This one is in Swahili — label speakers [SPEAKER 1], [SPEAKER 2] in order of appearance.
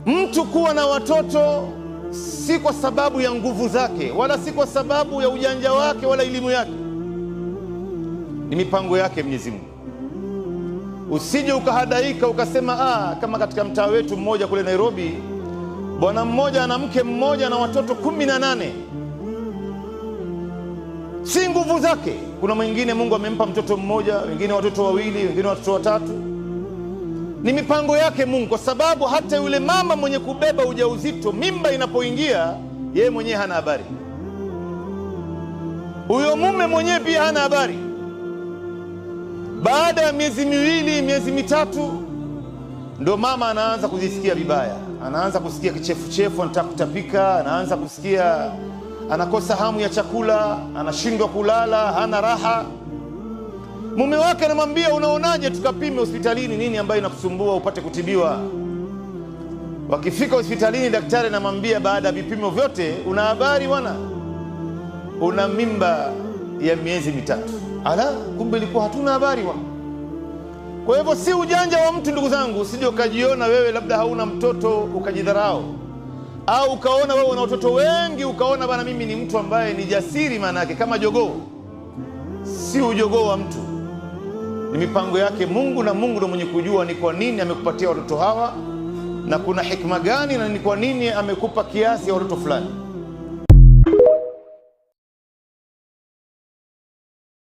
[SPEAKER 1] Mtu kuwa na watoto si kwa sababu ya nguvu zake, wala si kwa sababu ya ujanja wake wala elimu yake, ni mipango yake Mwenyezi Mungu. Usije ukahadaika ukasema kama katika mtaa wetu mmoja kule Nairobi, bwana mmoja ana mke mmoja na watoto 18. Si nguvu zake. Kuna mwingine Mungu amempa mtoto mmoja, wengine watoto wawili, wengine watoto watatu. Ni mipango yake Mungu, kwa sababu hata yule mama mwenye kubeba ujauzito, mimba inapoingia, yeye mwenyewe hana habari, huyo mume mwenyewe pia hana habari. Baada ya miezi miwili, miezi mitatu, ndo mama anaanza kujisikia vibaya, anaanza kusikia kichefuchefu, anataka kutapika, anaanza kusikia anakosa hamu ya chakula, anashindwa kulala, hana raha. Mume wake anamwambia, unaonaje tukapime hospitalini nini ambayo inakusumbua upate kutibiwa? Wakifika hospitalini, daktari anamwambia baada ya vipimo vyote, una habari bwana, una mimba ya miezi mitatu. Ala, kumbe ilikuwa hatuna habari bwana. Kwa hivyo si ujanja wa mtu, ndugu zangu, usije ukajiona wewe labda hauna mtoto ukajidharau, au ukaona wewe una watoto wengi ukaona bana, mimi ni mtu ambaye ni jasiri. Maana yake kama jogoo. Si ujogoo wa mtu, ni mipango yake Mungu, na Mungu ndo mwenye kujua ni kwa nini amekupatia watoto hawa na kuna hikma gani, na ni kwa nini amekupa kiasi ya watoto fulani.